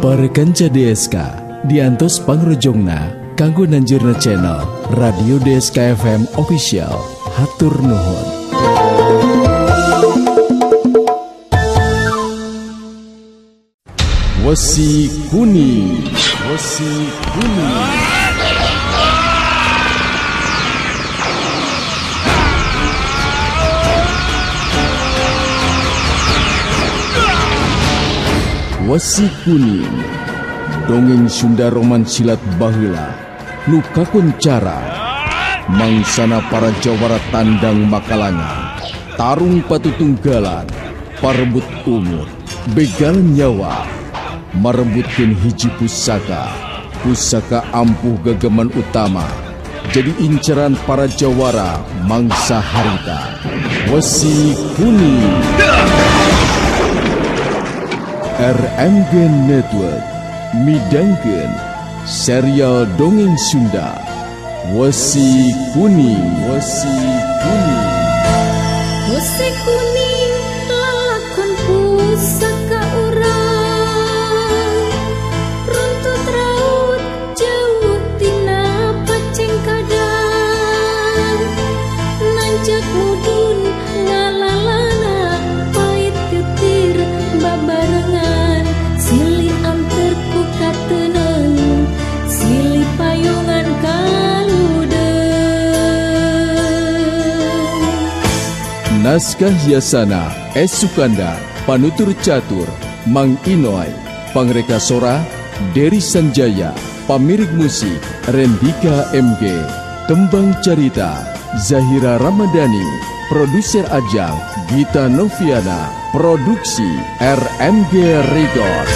Para kanca DSK diantos pangrojongna kanggo nanjurna channel Radio DSK FM Official. Hatur nuhun. Wesi Kuning, Wesi Kuning. Wesi Kuning, dongeng Sunda roman silat baheula nu kakuncara mangsana para jawara tandang makalangan, tarung patutunggalan, parebut umur, begal nyawa, marebutkeun hiji pusaka, pusaka ampuh gegeman utama, jadi inceran para jawara mangsa harita. Wesi Kuning. RMG Network midangkeun serial dongeng Sunda Wesi Kuning. Wesi Kuning. Wesi kuning lalakon pusaka urang, runtut raut jauh tina pacengkadang, nanjak mudun ngalalana pait getir babarengan, silih anter ku kateneng, silih payungan kaludeung. Naskah Yasana S. Sukanda, Panutur Catur Mang Inoy, Pangreka Sora Dery Sanjaya, Pamirik Musik Rendika MG, Tembang Carita Zahira Ramadhani, Produser Ajang Gita Noviana, Produksi RMG Record.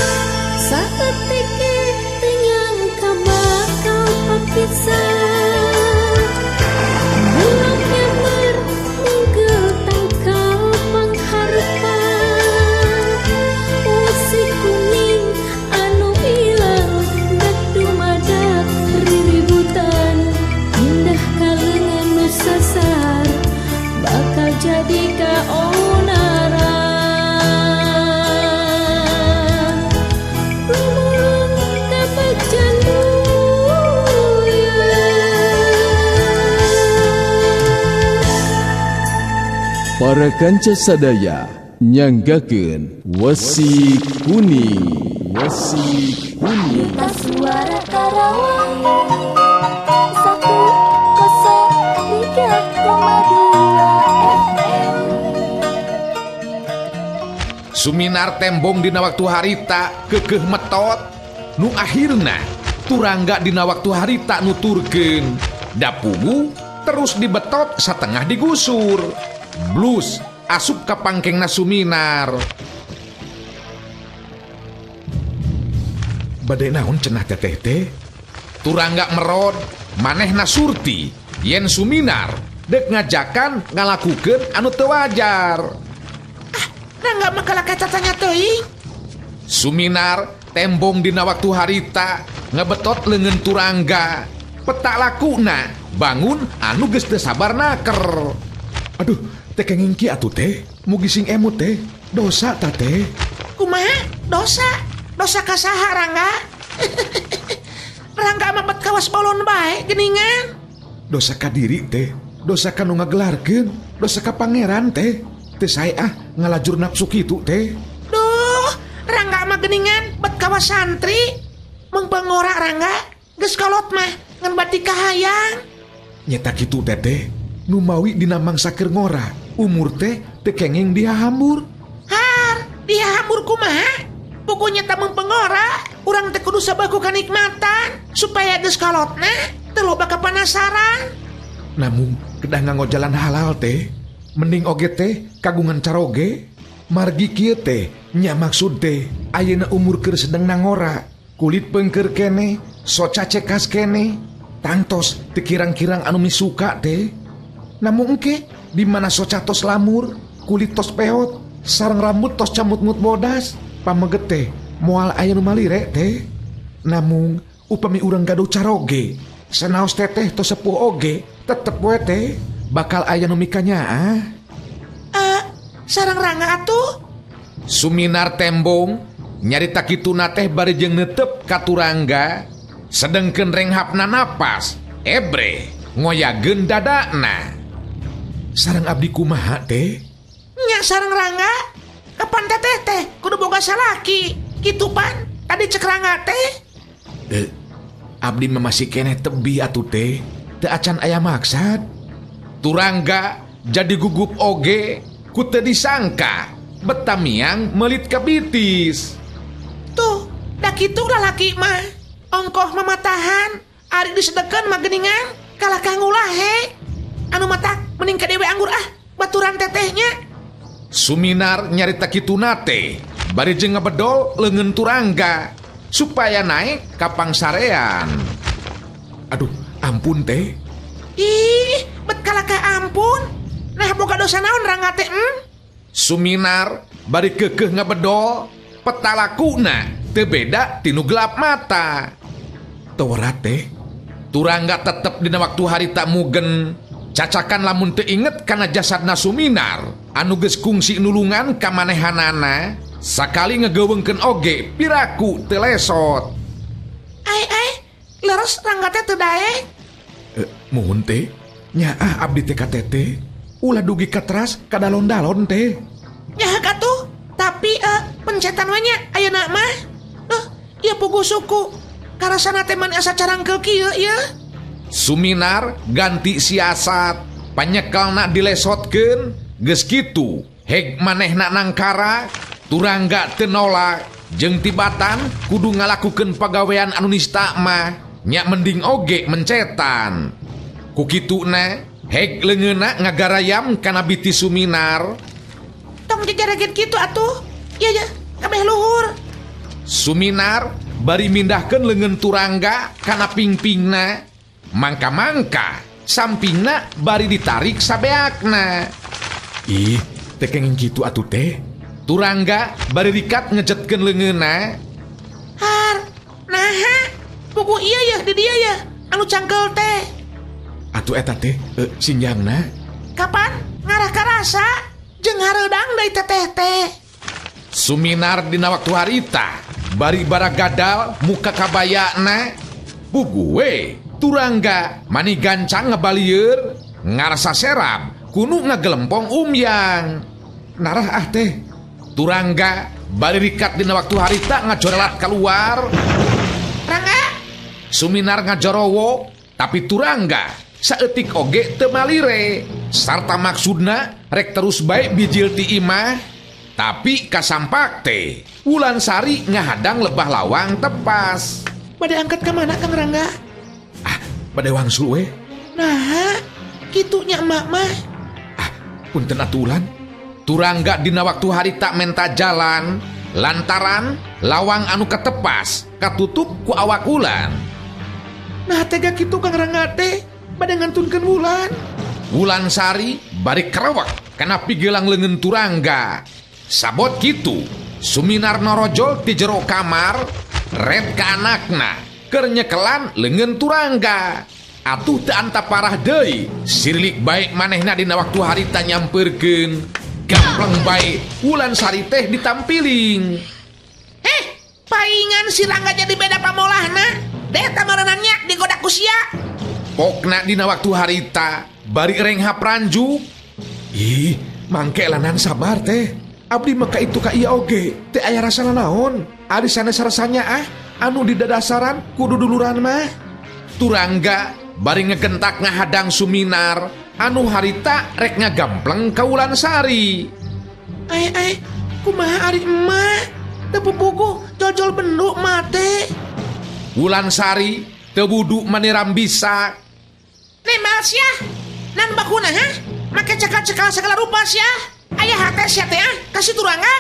Saeutik teu nyangka bakal papisah, bulog nyamber mungkel tangkal pangharpan, wesi kuning anu ilang dak dumadak riributan, pindah ka leungeun nu sasar bakal jadi kaonaran. Gumulung kabegjan buyeun. Para kanca sadaya nyanggakeun Wesi Kuning. Wesi Kuning. Duta Suara Karawang 103,2 FM. Suminar tembong dina waktu harita kekeh metot nu akhirna Turangga dina waktu harita nuturkeun dapugu terus dibetot satengah digusur blues asup ka pangkengna Suminar. Bade naon cenah teteh teh? Turangga merod manehna surti yen Suminar dek ngajakan ngalakukeun anu teu wajar. Rangga mah kalah kacacanya teuing. Suminar tembong dina waktu harita ngebetot leungeun Turangga. Petak lakuna bangun anu geus teu sabar naker. Aduh, teh kenging ki atuh teh. Mugi sing emut teh. Dosa ta teh. Kumaha? Dosa? Dosa ka saha Rangga? Rangga mah bet kawas bolon bae geuningan. Dosa ka diri teh. Dosa ka nu ngagelarkeun, dosa ka pangeran teh. Teu sae ah ngalajur nafsu kitu teh. Duh, Rangga mah geuningan bet kawas santri. Mung pangora Rangga, geus kolot mah ngan bati kahayang. Nyeta kitu teh teh. Nu mawi dina mangsa keur ngora, umur teh teu kenging dihahambur. Har, dihahambur kumaha? Pokoknya tak mung pengora, urang teh kudu sabar ku kanikmatan supaya geus kolotna teu loba kapanasaran. Namun kedah nganggo jalan halal teh, mending oge teh kagungan caroge. Margi kieu teh nya maksud teh ayeuna umur keur sedeng nangora, kulit pengker kene, soca cekas kene, tangtos teu kirang-kirang anu misuka teh. Namun engke di mana soca tos lamur, kulit tos peot, sareng rambut tos camut-mut bodas, pameget teh moal aya nu malire teh. Namung upami urang gaduh caroge, sanaos teteh tos sepuh oge, tetep we teh bakal aya nu mikanyaah. Sareng Rangga atuh. Suminar tembong Nyarita kituna teh bari jeung netep ka Turangga, sedengkeun renghapna napas, ebre ngoyageun dadana. Sareng abdi kumaha teh? Nya sareng Rangga, kapan teteh teh kudu boga salaki, kitu pan tadi cek Rangga teh. Abdi mah masih keneh tebih atuh teh, teu acan aya maksad. Turangga jadi gugup oge, ku teu disangka betamiang melit ka bitis. Tuh, da kitu lalaki mah. Ongkoh mamatahan, ari disedekeun mah geuningan, kalah ka ngulahe. Anu matak mending ka dewe anggur ah, baturan tetehnya. Suminar nyarita kituna teh, bari jeung ngabedol leungeun Turangga supaya naik ka pangsarean. Aduh, ampun teh. Ih, bet kalah ka ampun. Nah, boga dosa naon Rangga teh? Suminar bari keukeuh ngabedol, petalakuna teu beda tinu gelap mata. Teu teh. Turangga tetep dina waktu harita mugen. Cacakan lamun teu inget kana jasadna Suminar anu geus kungsi nulungan ka manehanana, sakali ngegeuweungkeun oge piraku teu lesot. Ai ai, leres Rangga teh teu daek. Muhun teh, nyaah abdi teh ka teteh, ulah dugi ka teras ka dalon-dalon teh. Nyaah katuh, tapi pencetan we nya ayeuna mah. Duh, ieu puguh suku. Karasana teh mani asa carangkeul kieu ieu. Suminar ganti siasat, panyekelna dilesotkeun, geus kitu heg manehna nangkara, Turangga teu nolak, jeung tibatan kudu ngalakukeun pagawean anu nista mah, nya mending oge mencetan. Ku kituna heg leungeunna ngagarayam kana biti Suminar. Tong jajareget kitu atuh, ieu ya kabeh luhur. Suminar bari mindahkeun leungeun Turangga kana pingpingna. Mangka-mangka sampingna bari ditarik sabeakna. Ih, teh kenging kitu atuh teh. Turangga bari rikat ngejetkeun leungeunna. Har, naha, puguh ieu yeuh di dieu yeuh anu cangkel teh. Atuh eta teh sinjangna. Kapan ngarah karasa jeung hareudang deui teteh teh. Suminar dina waktu harita bari baragadal muka kabayana. Puguh we Turangga mani gancang ngebalieur ngarasa serab kunu ngagelempong umyang. Narah ah teh. Turangga bari rikat dina waktu harita ngajorelat keluar. Rangga. Suminar ngajorowo tapi Turangga saeutik oge teu malire sarta maksudna rek terus bae bijil ti imah. Tapi kasampak teh Wulansari ngahadang lebah lawang tepas. Bade angkat ka mana Kang Rangga? Bade wangsul we. Nah, kitunya emak mah. Ah, punten atuh ulan. Turangga dina waktu harita menta jalan lantaran lawang anu ketepas katutup ku awak ulan. Nah, tega kitu Kang Rangga teh bade ngantunkeun Wulan. Wulansari bari kerewek kana pigelang leungeun Turangga. Sabot kitu, Suminar norojol ti jero kamar red ka anakna keur nyekelan leungeun Turangga. Atuh teu anta parah deui, sirilik bae manehna dina waktu harita nyampeurkeun. Gampleng bae Wulansari teh ditampiling. Paingan si Rangga jadi beda pamolahna. Deta maranannya digoda ku sia. Pokna dina waktu harita bari renghap ranjuk. Ih, mangke lanan sabar teh. Abdi mah ka itu ka ieu oge, teu aya rasana naon. Ari sanes rasanya ah, anu didadasaran kudu duluran mah. Turangga bari ngegentak ngahadang Suminar anu harita rek ngagampleng ka Wulansari. Ai ai, kumaha ari emak? Teu pupuguh jojol bendu mate. Wulansari teu wudu maniram bisa. Nemal sia, nan bakuna ha? Make cekal-cekal segala rupa sia. Aya hate sia teh ah, kasih Turangga.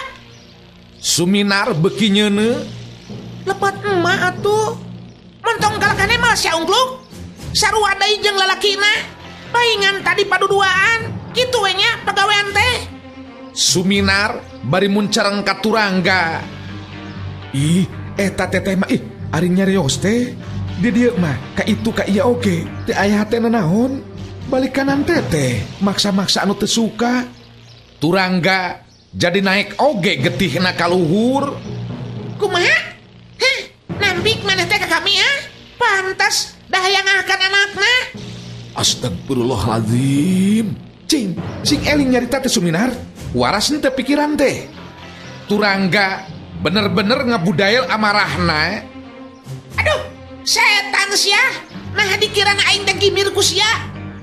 Suminar beuki nyeuneu. Lepat emak atuh. Montong kalakane mal sia ungkluk. Sarua deui jeung lalakina. Paingan tadi paduduaan. Kitu we nya pagawean teh. Suminar bari muncereng ka Turangga. Ih, eta teteh mah ih, ari nyarios teh. Di dieu mah ka itu ka ieu oge, teu aya hatena naon. Balik kanan teteh, maksa-maksa anu teu suka. Turangga jadi naik oge getihna kaluhur. Kumaha? Heh, nampik maneh teh ka kami ah? Pantas dah hayang akan anakna. Astagfirullahaladzim. Cing, sing eling nyarita teh Suminar. Waras henteu pikiran teh. Turangga bener-bener ngabudail amarahna. Aduh, setan sia. Nah dikirana aing teh gimir ku sia.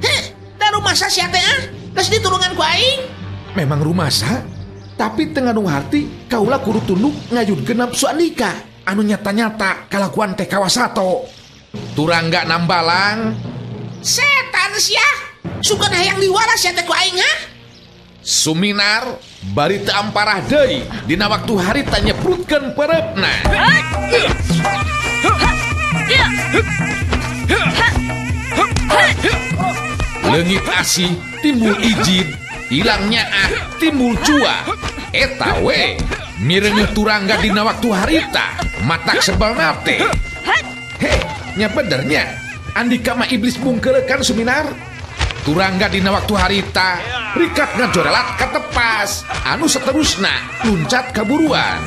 Heh, da rumasa sia teh ah? Geus diturungan ku aing. Memang rumasa, tapi teu ngandung harti kaula kudu tunduk ngayudkeun nafsu Andika anu nyata-nyata kalakuan teh kawasato. Turangga nambalang. Setan sia. Sugan hayang diwaras sia teh ku aing ha? Suminar bari teu amparah deui dina waktu harita nyeprutkeun pereupna. Leungit asih timbul ijid, hilang nyaah timbul cua. Eta we mireungeuh Turangga dina waktu harita matak sebelna teh. Heh, nya benernya Andika mah iblis bungkeulekan Suminar. Turangga dina waktu harita rikat ngajorelat katepas anu seterusna luncat kaburuan.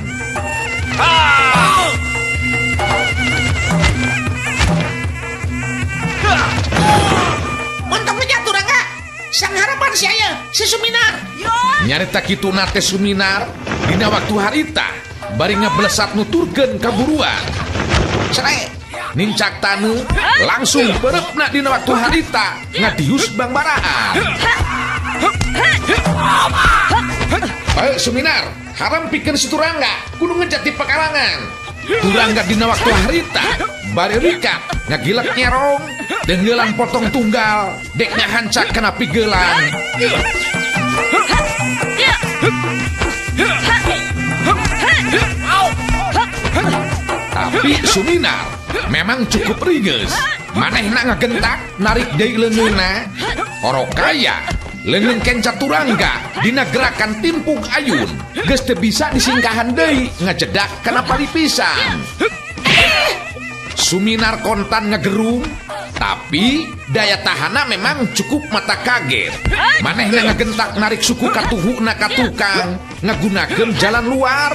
Montong aja Turangga. Sang harapan si aya, si Suminar. Nyarita kitu na teh Suminar dina waktu harita bari ngablesat nuturkeun kaburuan. Cere nincak tanu langsung bereupna dina waktu harita ngadius bangbaraan. Bae Suminar, haram pikeun si Turangga kudu ngejat di pekarangan. Turangga dina waktu harita bari rikat ngagilek nyerong denggelan potong tunggal dek ngahancak kana pigelang. Tapi Suminar memang cukup ringes. Manehna ngagentak narik deui leungeunna. Orokaya leungeun kenca Turangga dina gerakan timpuk ayun. Geus teu bisa disingkahan deui ngajedak kana palipisan. Suminar kontan ngagerung, tapi daya tahana memang cukup mata kaget. Manehna ngagentak narik suku katuhuna ka tukang, ngagunakeun jalan luar.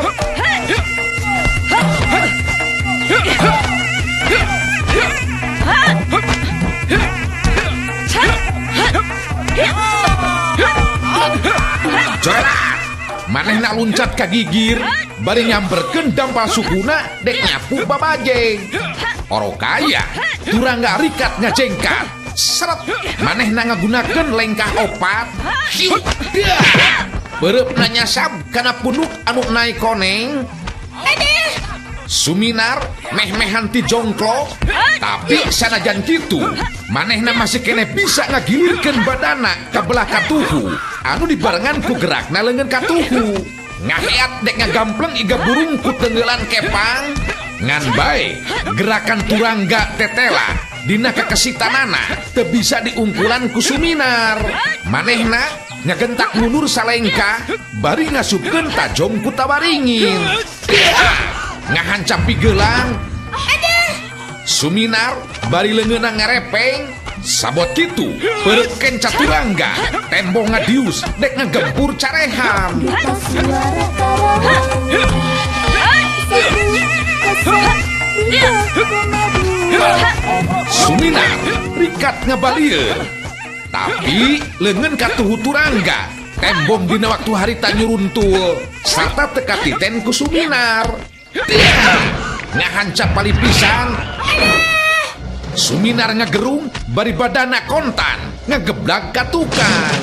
Corelat! Manehna luncat ka gigir, bari nyamperkeun dampal sukuna dek nyapu babajeng. Orokaya, Turangga rikat ngajengkat. Seret, manehna ngagunakeun lengkah opat. Hiup, dah. Pereupna nyasab kana punuk anu naik koneng. Suminar meh-mehan ti jongklok, tapi sanajan kitu manehna masih kene bisa ngagilirkeun badana ka belah katuhu anu dibarengan ku gerakna leungeun katuhu. Ngaheat dek ngagampleng iga burung ku tenggelan kepang. Ngan bae gerakan Turangga tetela dina kakesitanana teu bisa diungkulan ku Suminar. Manehna ngagentak mundur salengka bari ngasupkeun tajong ku tawaringin. Ngahancap pigelang. Suminar bari leungeunna ngarepeng. Sabot kitu peureut kenca Turangga tembong ngadius dek ngagempur carehan. Suminar rikat ngabalieun, tapi leungeun katuhu Turangga tembong dina waktu harita nyuruntul sarta teu katiten ku Suminar. Ngahancap palipisan. Suminar ngagerung bari badana kontan ngageblag ka tukang.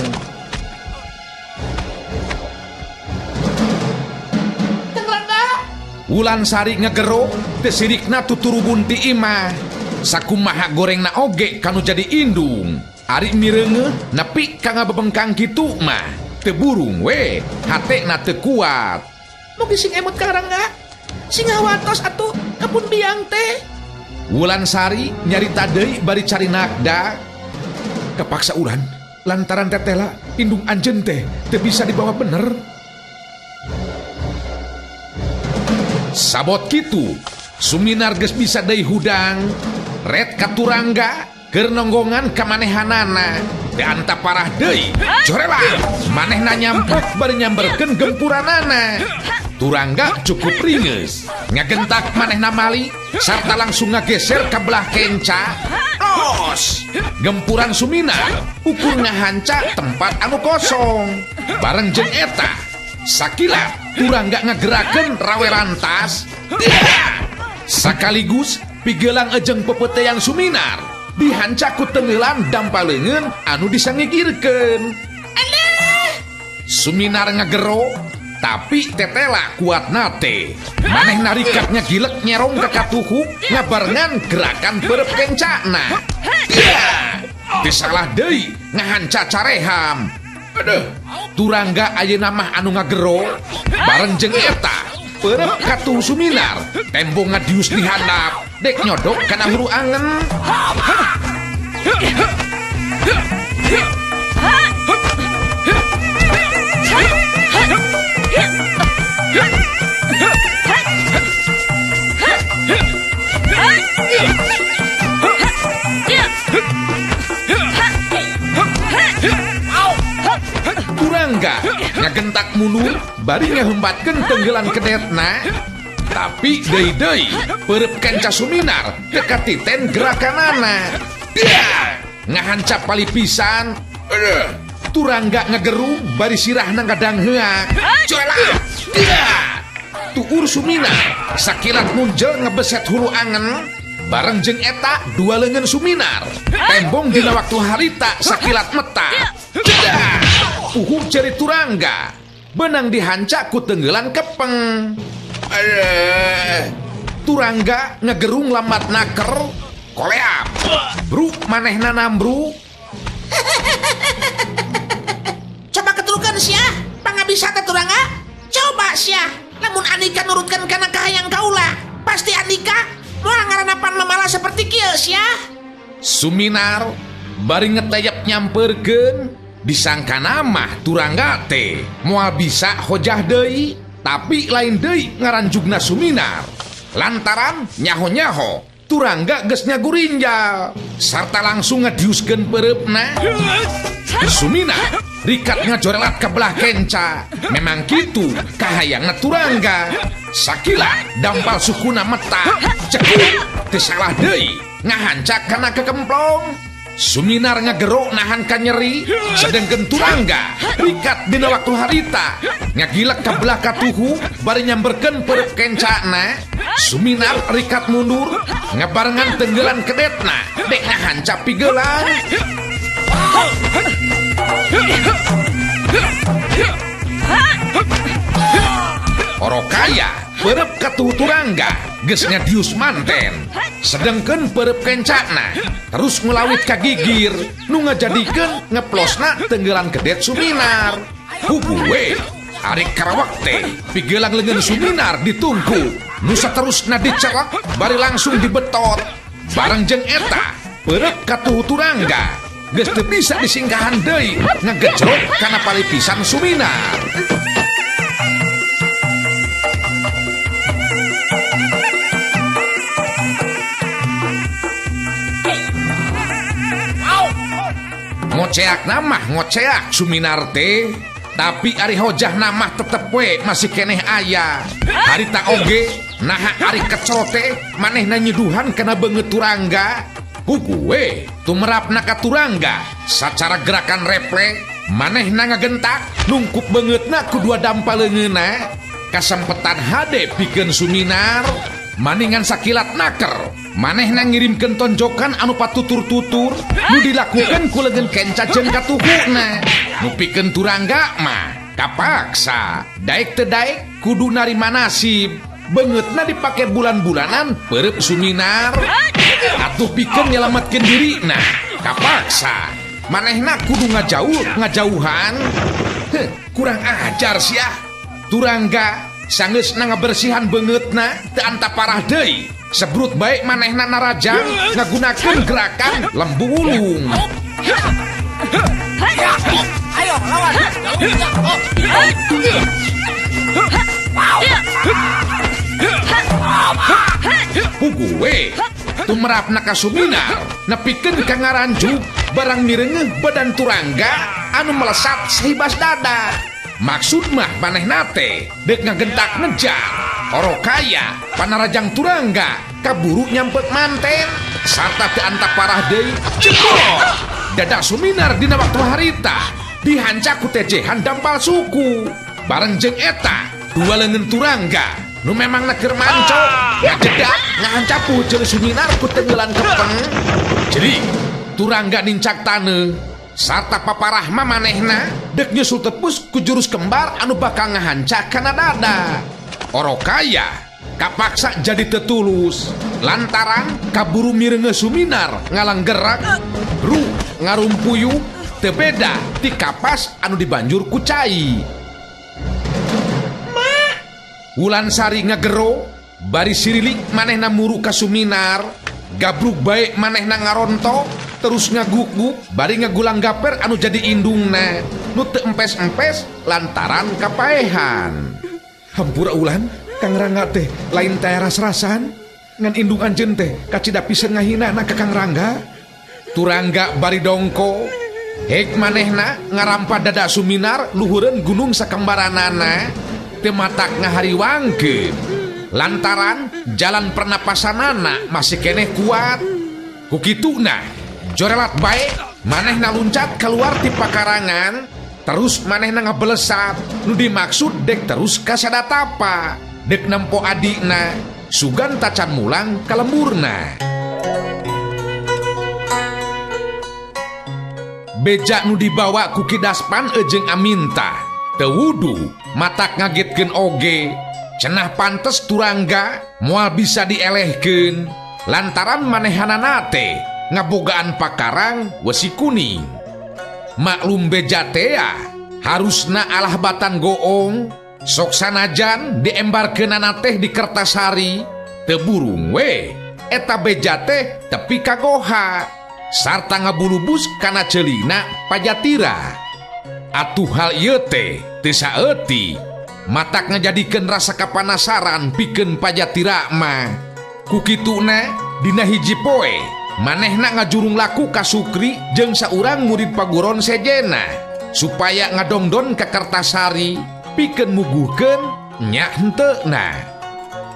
Wulan Sari ngegero teu sirikna tuturubun ti imah. Sakumaha gorengna oge kanu jadi indung. Ari mireungeuh nepi ka ngabebengkang kitu mah teu burung we, hatena teu kuat. Mugi sing emut ka Rangga. Sing hawatos atuh kebun biang teh. Wulan Sari nyarita deui bari cari nakda. Kepaksa uran lantaran tetela indung anjeun teh teu bisa dibawa bener. Sabot kitu Suminar geus bisa deui hudang. Red ka Turangga keur nonggongan ka manehanana. Teu anta parah deui. Corelah manehna nyampok bari nyamberkeun gempuranana. Turangga cukup ringes. Ngagentak manehna mali sarta langsung ngageser ka belah kenca. Los! Gempuran Suminar ukur ngahanca tempat anu kosong. Bareng jeung eta, sakilat Turangga ngagerakeun rawe rantas. Dah! Sakaligus pigelang ejeng pepetean Suminar dihanca ku tenggelan dampa leungeun anu disangigirkeun. Suminar ngagero tapi tetela kuat nate. Maneh narikatnya gilek nyerong ka katuhu ngabarengan gerakan perep kencana. Ya, teu salah deui ngahanca careham. Aduh, Turangga ayeuna mah anu ngagero bareng jeung eta perep katuhu Suminar tembong ngadius di handap dek nyodok kana huru angen. Turangga ngagentak mundur bari ngahembatkeun tenggelan kedetna. Tapi deui-deui perep kenca Suminar teu katiten gerakanana. Dia ngahancap palipisan. Aduh, Turangga ngagerung bari sirahna ngadangheak. Coela. Dia tuur Suminar sakilat munjel ngebeset hulu angen. Bareng jeung eta dua leungeun Suminar tembong dina waktu harita sakilat meta. Jedah! Uhu ceri Turangga benang dihanca ku tenggelan kepeng. Aduh. Turangga ngegerung lamat naker. Koleap. Bru manehna nambru. Coba keturukan sia, pangabisa teh Turangga. Coba sia, lamun Andika nurutkeun kana kahayang kaula, pasti Andika moal ngaranapan mamala seperti kieu sia. Suminar bari ngeteyep nyamperkeun disangkana mah Turangga teh moal bisa hojah deui, tapi lain deui ngaranjugna Suminar. Lantaran nyaho-nyaho Turangga geus nyagurinjal sarta langsung ngadiuskeun pereupna. Suminar rikat ngajorelat ka belah kenca. Memang kitu kahayangna Turangga. Sakila dampal sukuna meta cekuk teu salah deui ngahanca kana kekemplong. Suminar ngagero nahan ka nyeri, sedengkeun Turangga rikat dina waktu harita ngagilek ka belah katuhu bari nyamberkeun perep kencana. Suminar rikat mundur ngabarengan tenggelan kedetna dek ngahanca pigelang. Orokaya perep katuhu Turangga geus ngadius manten, sedengkeun perep kencana terus ngelawit ka gigir nu ngajadikeun ngeplosna tenggelan kedet Suminar. Hugu we ari karawak teh pigelang leungeun Suminar ditungku nu saterusna dicerek bari langsung dibetot. Bareng jeung eta perep katuhu Turangga geus teu bisa disingkahan deui ngagejrok kana palipisan Suminar. Ngoceak namah ngoceak Suminar teh, tapi ari hojah namah tetep we masih keneh aya. Harita oge naha ari kecro teh manehna nyeduhan kana beungeut Turangga. Hugu we tumerapna ka Turangga sacara gerakan refleks manehna ngagentak nungkup beungeutna ku dua dampa leungeunna. Kasempetan hade pikeun Suminar maningan sakilat naker manehna ngirimkeun tonjokan anu patutur-tutur nu dilakukeun ku leungeun kenca jeung katuhuna. Nu pikeun Turangga mah kapaksa daek teu daek kudu narima nasib. Beungeutna dipake bulan-bulanan perep Suminar. Atuh pikeun nyelametkeun dirina kapaksa manehna kudu ngajauh ngajauhan. Heh, kurang ajar sia. Turangga sanggeusna ngabersihan beungeutna teu anta parah deui. Sebrut bae manehna narajang ngagunakeun gerakan lembu wulung. Ayo lawan. Pugu we tumerapna ka Suminar nepikeun ka ngaranjug barang mireungeuh badan Turangga anu melesat sahibas dada. Maksud mah manehna teh dek ngagentak ngejar. Orokaya panarajang Turangga kaburu nyampet manten sarta teu antap parah deui jebol. Dada Suminar dina waktu harita dihancak ku tejehan dampal suku. Bareng jeung eta dua leungeun Turangga nu memangna keur manco ngajedak ngahancapuh jeung Suminar ku tenggelan kepeng. Jadi Turangga nincak taneuh sarta paparah mah manehna dek nyusul tepus ku jurus kembar anu bakal ngahancak kana dada. Orokaya kapaksa jadi tetulus lantaran kaburu mireunge Suminar ngalanggerak ru ngarumpuyu teu beda ti kapas anu dibanjur ku cai. Wulansari ngagero bari sirilik manehna muru ka Suminar, gabruk bae manehna ngarontok terus ngaguk-guk bari ngagulang gaper anu jadi indungna nu teu empes-empes lantaran kapaehan. Hampura Ulan, Kang Rangga teh lain teh ras-rasan ngan indung anjeun teh kacida pisan ngahina na ka Kang Rangga. Turangga bari dongko hek manehna ngarampa dada Suminar luhureun gunung sakembaranana teu matak ngahariwangkeun lantaran jalan pernapasanana masih keneh kuat. Ku kituna jorelat bae manehna luncat keluar ti pakarangan terus manehna ngabelesat nu dimaksud dek terus ka sadatapa dek nempo adikna sugan tacan mulang ka lemburna. Beja nu dibawa ku Ki Daspan jeung Aminta teu wudu matak ngagetkeun oge cenah pantes Turangga moal bisa dielehkeun lantaran manehanana teh ngabogaan pakarang wesi kuning. Maklum beja tea harusna alah batan goong sok sanajan diembarkeunana teh di Kertasari teu burung we eta beja teh tepi ka goha sarta ngabulubus kana ceulina Pajatira. Atuh hal ieu teh teu saeutik matak ngajadikeun rasa kapanasaran pikeun Pajatira mah. Ku kituna dina hiji poe manehna ngajurung laku ka Sukri jeung saurang murid paguron sejena supaya ngadongdon ka Kertasari pikeun muguhkeun nya henteuna.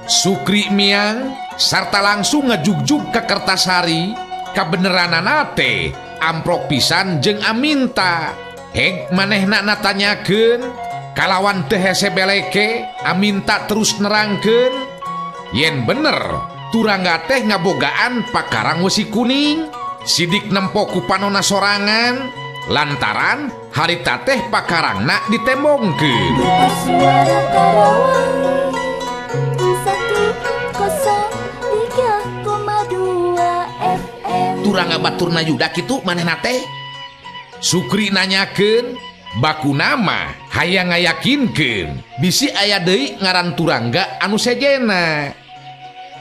Sukri miang sarta langsung ngajugjug ka Kertasari kabeneranana teh amprok pisan jeung Aminta. Heg manehna natanyakeun kalawan teu hese beleke Aminta terus nerangkeun yen bener Turangga teh ngabogaan pakarang wesi kuning sidik nempo ku panona sorangan lantaran harita teh pakarangna ditembongkeun. Suara Karawang 103,2 FM. Turangga baturna yuda kitu manehna teh? Sukri nanyakeun baku nama hayang ngayakinkeun bisi aya deui ngaran Turangga anu sejena.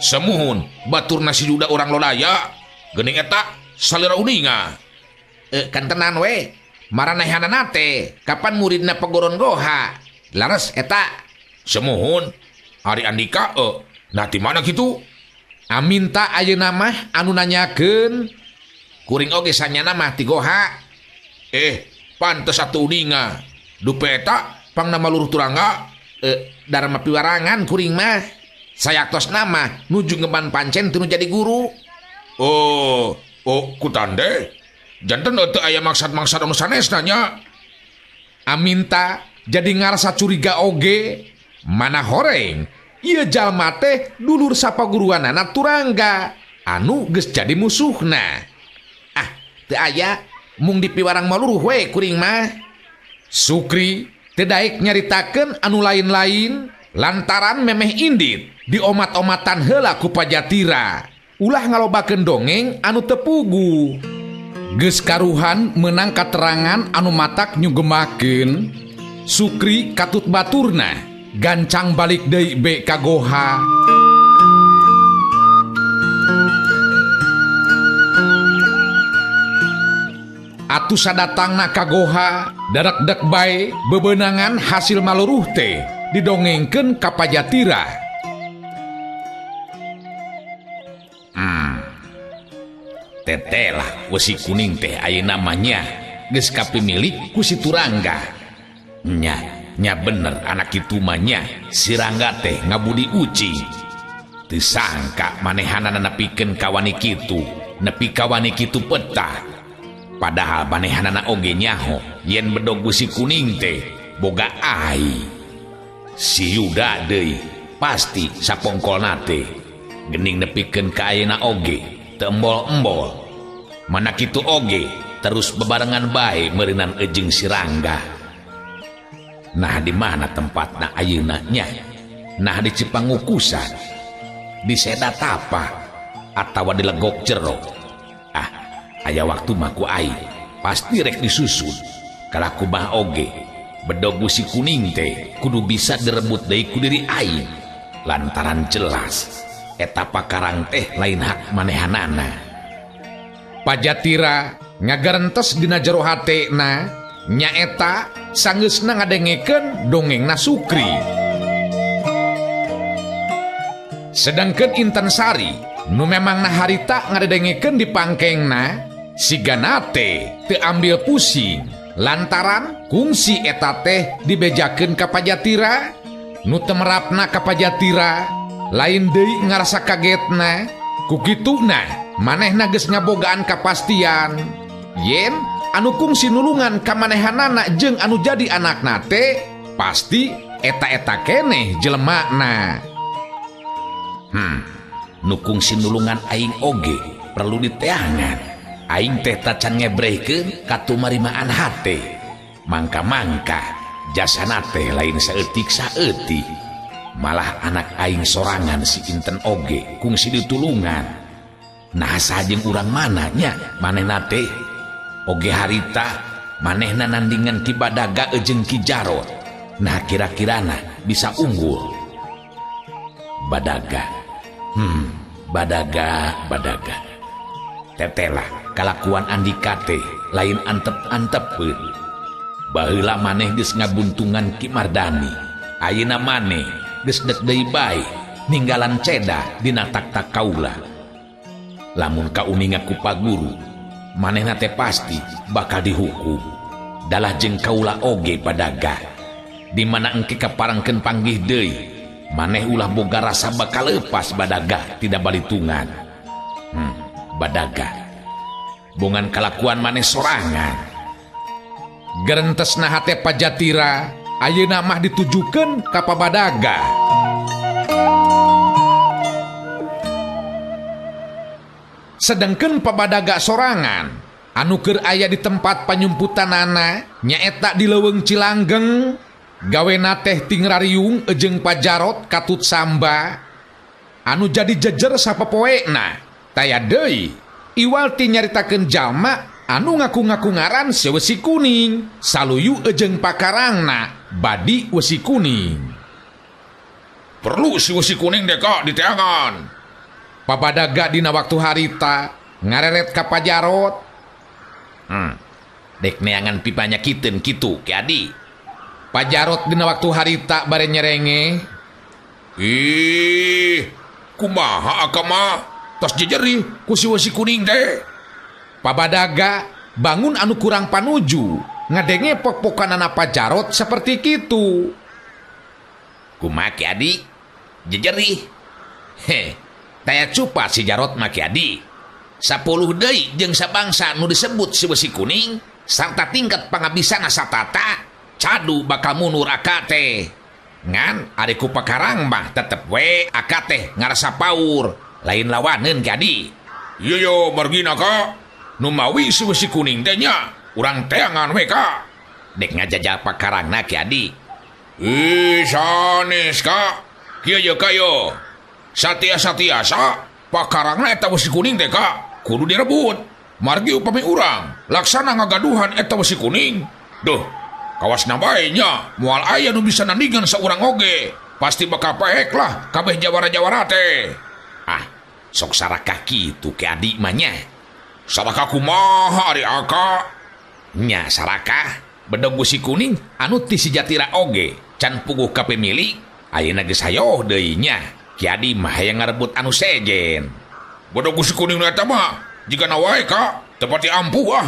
Semuhun baturna si Yuda urang Lodaya geuning eta salira uninga. Kan tenan we maranehanana teh kapan muridna pegoron goha lares eta. Semuhun ari Andika nah ti mana kitu? Aminta ayeuna mah anu nanyakeun kuring oge sanyana mah ti goha. Pantes atuh uninga dupe eta pangnama luruh Turangga. Darma piwarangan kuring mah sayaktos nama nuju ngeban pancen teu jadi guru. Oh, kutande janten teu aya maksad-maksad anu sanesna nya. Aminta jadi ngarasa curiga oge mana horeng ieu jalma teh dulur sapaguruanana Turangga anu geus jadi musuhna. Ah, teu aya mung dipiwarang maluruh we kuring mah. Sukri teu daek nyaritakeun anu lain-lain lantaran memeh indit diomat-omatan heula ku Pajatira ulah ngalobakeun dongeng anu teu puguh. Geus karuhan meunang katerangan anu matak nyugemakeun Sukri katut baturna gancang balik deui be ka goha. Atuh sadatangna ka goha darekdek bae bebenangan hasil maluruh teh didongengkeun ka Pajatira. Tetelah wesi kuning teh ayeuna mah nya geus kapimilik ku si Turangga. Nya Nya bener anak kitu mah nya si Rangga teh ngabudi ucing. Teu sangka manehanana nepikeun kawani kitu, nepi kawani kitu petah. Padahal manehanana oge nyaho yen bedog besi kuning teh boga ai. Si Yuda deui pasti sapongkolna teh gening nepikeun ka ayeuna oge teu embol-embol. Mana kitu oge terus bebarengan bae meureunan jeung si Rangga. Nah di mana tempatna ayeuna nya? Nah di Cipangukusan, di Seda Tapa, atawa di Legok Jero. Ah, aya waktu mah ku aing pasti rek disusun. Kalaku mah oge bedog besi kuning teh kudu bisa direbut deui ku diri aing. Lantaran jelas eta pakarang teh lain hak manehanana. Pajatira ngagarentes dina jero hatena nyaeta sanggeusna ngadengekeun dongengna Sukri. Sedangkeun Intan Sari nu memangna harita ngadengekeun di pangkengna sigana teh teu ambil pusing lantaran kungsi eta teh dibejakeun ka Pajatira. Nu temerapna ka Pajatira lain deui ngarasa kagetna ku kituna manehna geus ngabogaan kapastian yen anu kungsi nulungan kamanehanana jeung anu jadi anakna teh pasti eta-eta keneh jelemana. Nu kungsi nulungan aing oge perlu diteangan. Aing teh tacan ngebrehkeun katumarimaan hate. Mangka-mangka jasana teh lain saeutik saeutik. Malah anak aing sorangan si Inten oge kungsi ditulungan. Nah sajeng urang mana nya manehna teh? Oge harita manehna nandingan Ki Badaga jeung Ki Jarot. Nah kira-kirana bisa unggul. Badaga. Badaga, Badaga. Tetelah kalakuan Andika teh lain antep-antepeun. Baheula maneh geus ngabuntungan Ki Mardani. Ayeuna maneh geus dek deui bae ninggalan ceda dina taktak kaula. Lamun kauninga ku paguru, manehna teh pasti bakal dihukum. Dalah jeung kaula oge Badaga. Di mana engke kaparangkeun panggih deui, maneh ulah boga rasa bakal lepas Badaga tidak balitungan. Badaga. Bongan kalakuan maneh sorangan. Gerentesna hate Pajatira ayeuna mah ditujukeun ka Pabadaga. Sedangkeun Pabadaga sorangan anu keur aya di tempat panyumputanana nyaeta di leuweung Cilanggeng, gawena teh tingrariung jeung Pajarot katut Samba anu jadi jejer sapopoena. Taya deui iwal ti nyaritakeun jalma anu ngaku-ngaku ngaran si Wesi Kuning saluyu jeung pakarangna badi Wesi Kuning. Perlu si Wesi Kuning deka diteangan. Pabadaga dina waktu harita ngareret ka Pajarot. Dek neangan pipanya kiteun kitu Ki Adi. Pajarot dina waktu harita bare nyerenge. Ih, kumaha akama tos jejeri ku si Wesi Kuning teh. Pabadaga bangun anu kurang panuju ngadenge pok-pokanana Pajarot seperti kitu. Kumaha Ki Adi? Jejeri. Heh, taya cupa si Jarot mah Ki Adi. 10 deui jeung sabangsa nu disebut si Wesi Kuning sarta tingkat pangabisana satata cadu bakal mundur aka teh. Ngan ari ku pakarang mah tetep we aka teh ngarasa paur lain lawaneun Ki Adi. Iya yo margina ka. Nu mawi si Wesi Kuning teh nya urang teangan we ka. Dek ngajajal pakarangna Ki Adi. Ih sanes ka. Kieu ye ka yo. Satiasa-tiasa pakarangna eta Wesi Kuning teh ka kudu direbut. Margi upami urang laksana ngagaduhan eta Wesi Kuning. Duh, kawasna bae nya moal aya nu bisa nandingan saurang oge. Pasti bakal pahek lah kabeh jawara-jawara teh. Ah, sok sarakah kitu Ki Adi mah nya. Sarakah kumaha ari aka? Nya sarakah bedog Wesi Kuning anu ti si Jatira oge can puguh ka pemilik ayeuna geus hayoh deui nya. Ki Adi mah hayang ngarebut anu sejen. Bedog Wesi Kuning eta mah jigana wae ka teu pati ampuh ah.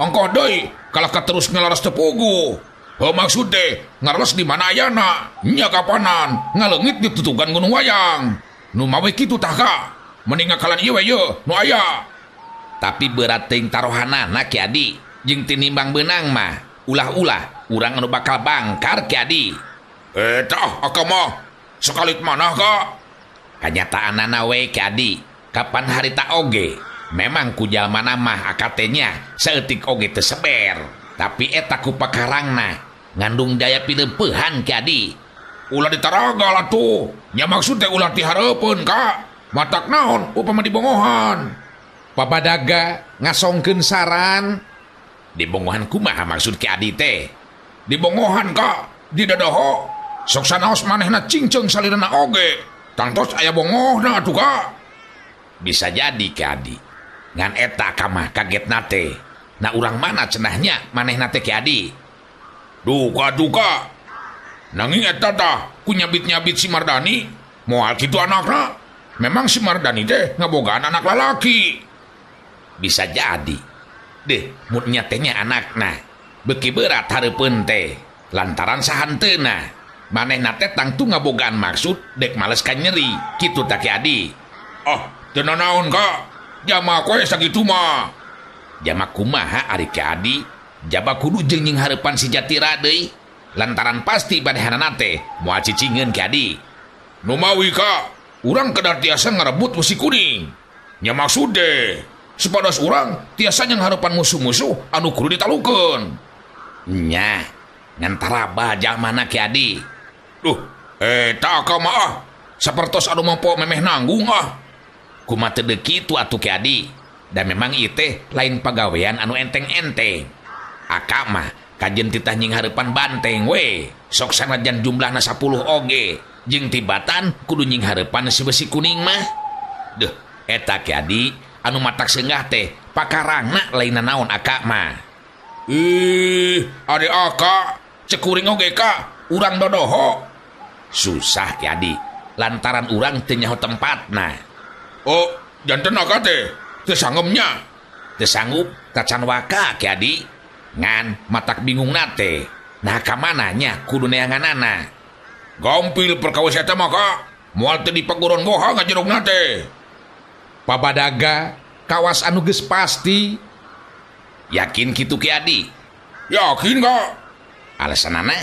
Ongkoh deui kalah ka terus ngalaras teu puguh. Heuh maksud teh ngareles di mana ayana? Nya kapanan ngaleungit di tutugan Gunung Wayang. Nu mawe kitu tah ka. Mending ngakalan ieu we yeuh nu aya. Tapi berat teuing tarohanana Ki Adi. Jeung tinimbang beunang mah ulah-ulah urang anu bakal bangkar Ki Adi. Tah aka mah sakalit manah ka? Kanyataanana we Ki Adi. Kapan harita oge memang ku jalmana mah akate nya saeutik oge teu seber. Tapi eta ku pakarangna ngandung daya pileupeuhan Ki Adi. Ulah ditaragal atuh. Nya maksud teh ulah dihareupeun ka. Matak naon upama dibongohan. Pabadaga ngasongkeun saran. Dibongohan kumaha maksud Ki Adi teh? Dibongohan ka, didadoho. Sok sanaos manehna cingceung salirana oge. Tangtos aya bongohna atuh ka. Bisa jadi Ki Adi. Ngan eta kamah kagetna teh. Na urang mana cenahnya manehna teh Ki Adi? Duka duka. Nanging eta tah ku nyabit-nyabit si Mardani, moal kitu anakna. Memang si Mardani teh ngabogaan anak lalaki. Bisa jadi. Deh, mun nya teh nya anakna. Beuki berat hareupeun teh. Lantaran sahanteuna. Manehna teh tangtu ngabogaan maksud dek males ka nyeri. Kitu tah Ki Adi. Ah, teu nanaon ka. Jama koe sakitu mah. Jama kumaha ari Ki Adi? Jaba kudu jeung nying hareupan si Jatira deui. Lantaran pasti badehanana teh moal cicingeun Ki Adi. Numawi ka, urang kedah tiasa ngarebut wesi kuning. Nya maksud deh, supados urang tiasa nyang hareupan musuh-musuh anu kudu ditalukeun. Nya, ngan taraba jalmana Ki Adi. Duh, eta ka mah ah, sapertos anu mampo memeh nanggung ah. Kumaha teu kitu atuh Ki Adi? Da memang ieu teh lain pagawean anu enteng-enteng. Aka mah kajen titah nying hareupan banteng we. Sok sanajan jumlahna 10 oge. Jeung tibatan kudu nying hareupan si besi kuning mah. Duh, eta Ki Adi anu matak seunggah teh pakarangna lain naon aka mah. Ih, ade aka cek kuring oge ka, urang dodoho. Susah Ki Adi, lantaran urang teu nyaho tempatna. Oh, janten aka teh teu sanggemnya. Teu sanggup tacan waka Ki Adi. Ngan matak bingungna teh. Nah ka mana nya kudu neanganana. Gampil perkawis eta mah ka, moal teu dipaguron goha ngajerugna teh. Pabadaga kawas anu geus pasti. Yakin kitu Ki Adi? Yakin ka? Alasanana?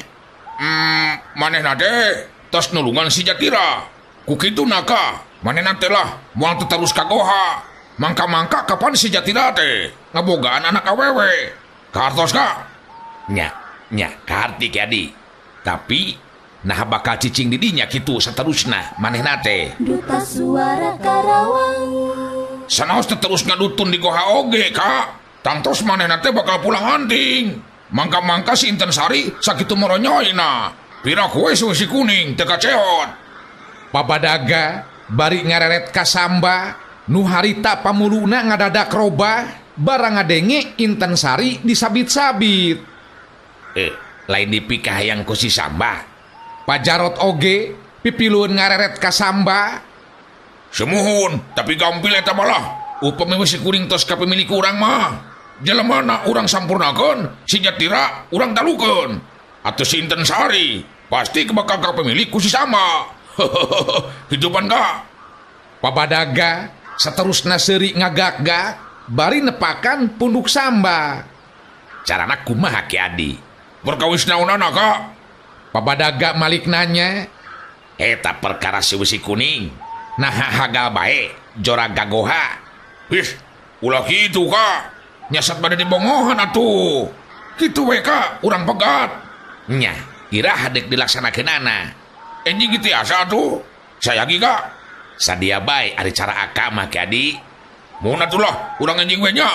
Manehna teh tos nulungan si Jatira. Ku kituna ka, manehna teh lah moal teu terus ka goha. Mangka-mangka kapan si Jatira teh ngabogaan anak awewe. Kahartos ka? Nya, nya kaharti Ki Adi. Tapi nah bakal cicing di dinya kitu saterusna manehna teh. Duta Suara Karawang. Sanaos teh terus ngadutun di goha oge ka. Tangtos manehna teh bakal pulang anting. Mangka-mangka si Inten Sari sakitu moronyoyna. Pira kowe si kuning teu kaceot. Pabadaga bari ngareret ka Samba nu harita pamuluna ngadadak robah barang ngadenge Inten Sari disabit-sabit. Lain dipikahayang ku si Samba. Pajarot oge pipilueun ngareret ka Samba. Sumuhun, tapi gampil eta malah. Upami wesi kuning tos kapemilik urang mah. Jelemana urang sampurnakeun, si Jatira urang talukeun. Atuh si Inten Sari pasti bakal kapemilik ku si Samba. Hidupan ka. Pabadaga saterusna seuri ngagak-gak bari nepakan punduk Samba. Carana kumaha Ki Adi? Perkawis naonana ka? Pabadaga malik nanya. Eta perkara si wesi kuning. Nah hagal bae jora gagoha. Ih, ulah kitu ka. Nyasat bade dibongohan atuh. Kitu we ka, urang pegat. Nya, iraha deuk dilaksanakeunana. Enjing kitu asa atuh. Sayagi ka. Sadia bae ari cara aka mah Ki Adi. Mun atuh lah, urang enjing we nya.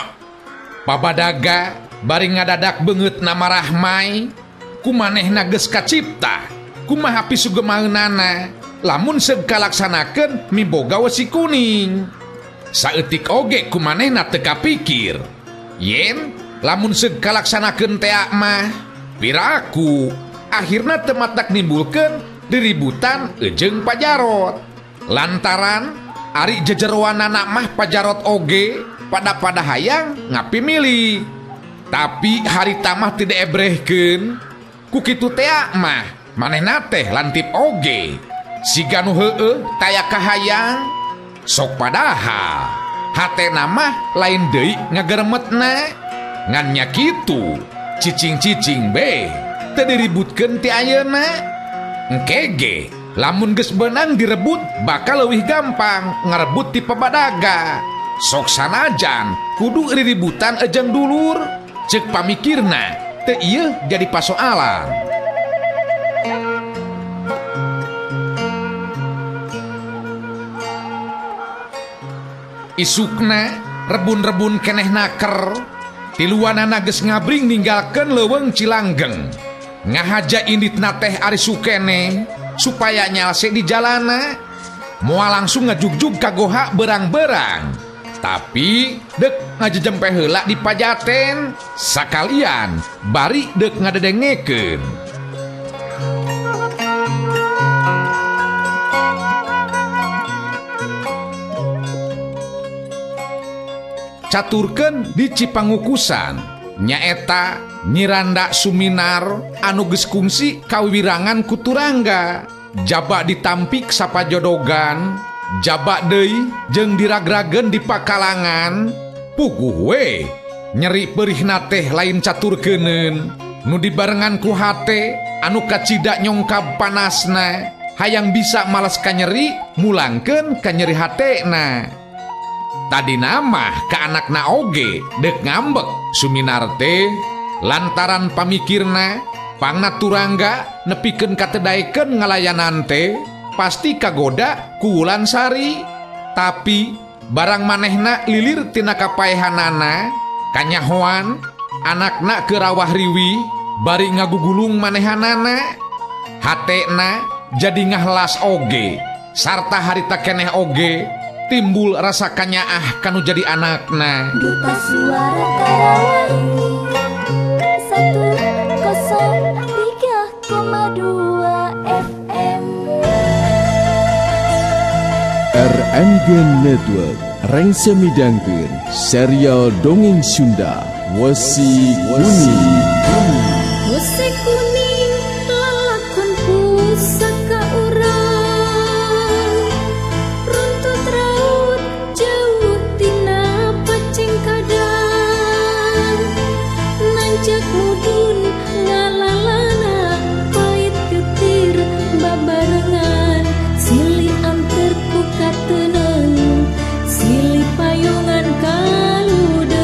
Pabadaga bari ngadadak beungeutna marahmai. Kumanehna geus kacipta. Kumaha pisugemaeunana. Lamun seug kalaksanakeun miboga wesi kuning. Saeutik oge kumanehna teu kapikir. Yen lamun seug kalaksanakeun tea mah piraku akhirna teu matak nimbulkeun diributan jeung Pajarot. Lantaran ari jejeroanana mah Pajarot oge pada-pada hayang ngapimilih. Tapi harita mah teu diebrehkeun. Ku kitu tea mah manehna teh lantip oge. Siga nu heueuh taya kahayang. Sok padahal hatena mah lain deui ngageremetna. Ngan nya kitu cicing-cicing be teu diributkeun ti ayeuna. Engke ge lamun geus beunang direbut bakal leuwih gampang ngarebut ti pabadaga. Sok sanajan kudu riributan ejeng dulur. Ceuk pamikirna teu ieu jadi pasoalan. Isukna rebun-rebun keneh naker. Tiluanana geus ngabring ninggalkeun leuweung Cilanggeng. Ngahaja inditna teh ari sukene supaya nyalse di jalana. Moal langsung ngajugjug ka goha berang-berang. Tapi dek ngajejempe heula di pajaten sakalian bari dek ngadedengekeun. Caturkeun di Cipangukusan nyaeta Nyiranda Suminar anu geus kungsi kawiwirangan ku Turangga. Jaba ditampik sapajodogan, jaba deui jeung diragrageun di pakalangan. Puguh we nyeri peurihna teh lain caturkeuneun nu dibarengan ku hate anu kacida nyongkab panasna hayang bisa males kanyeri mulangkeun kanyeri hatena. Tadi nama ka anakna oge dek ngambek Suminar teh lantaran pamikirna pangna Turangga nepikeun katedaekeun ngalayanan teh pasti kagoda ku Wulansari. Tapi barang manehna lilir tina kapaehanana kanyahoan anakna keur rawah riwih bari ngagugulung manehanana. Hatena jadi ngahlas oge sarta harita keneh oge timbul rasa kanyaah kanu jadi anakna. Duta Suara Karawang 103,2 FM. RMG Network rengse midangkeun serial dongeng Sunda Wesi Kuning. Wesi Kuning lalakon pusaka urang runtut raut jauh tina pacingkadan nanjak mudun ngalalana pait getir babarengan silih anter ku kateneng silih payungan kaludeung.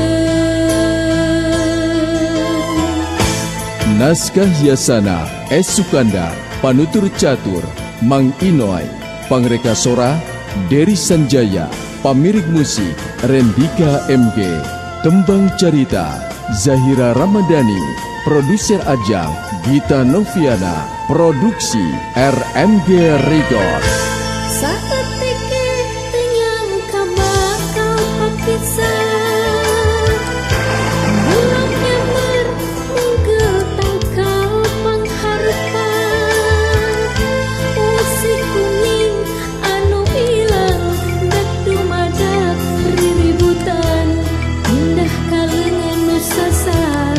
Naskah Yasana S. Sukandar, Panutur Catur Mang Inoy, Pangreka Sora Dery Sanjaya, Pamirik Musik Rendika MG, Tembang Carita Zahira Ramadhani, Produser Ajang Gita Noviana, Produksi RMG Record. Saatike teu nyangka bakal papisah. Bulog nyamber munggel tangkal pangharepan. Wesi kuning anu ilang dek dumadak riributan. Indah kalengan nu sasar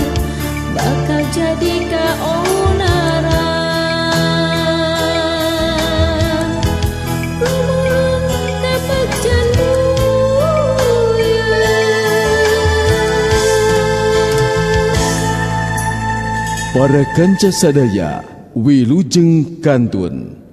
bakal jadi kaonaran. Gumulung kabagjan buyar. Para kanca sadaya wilujeng kantun.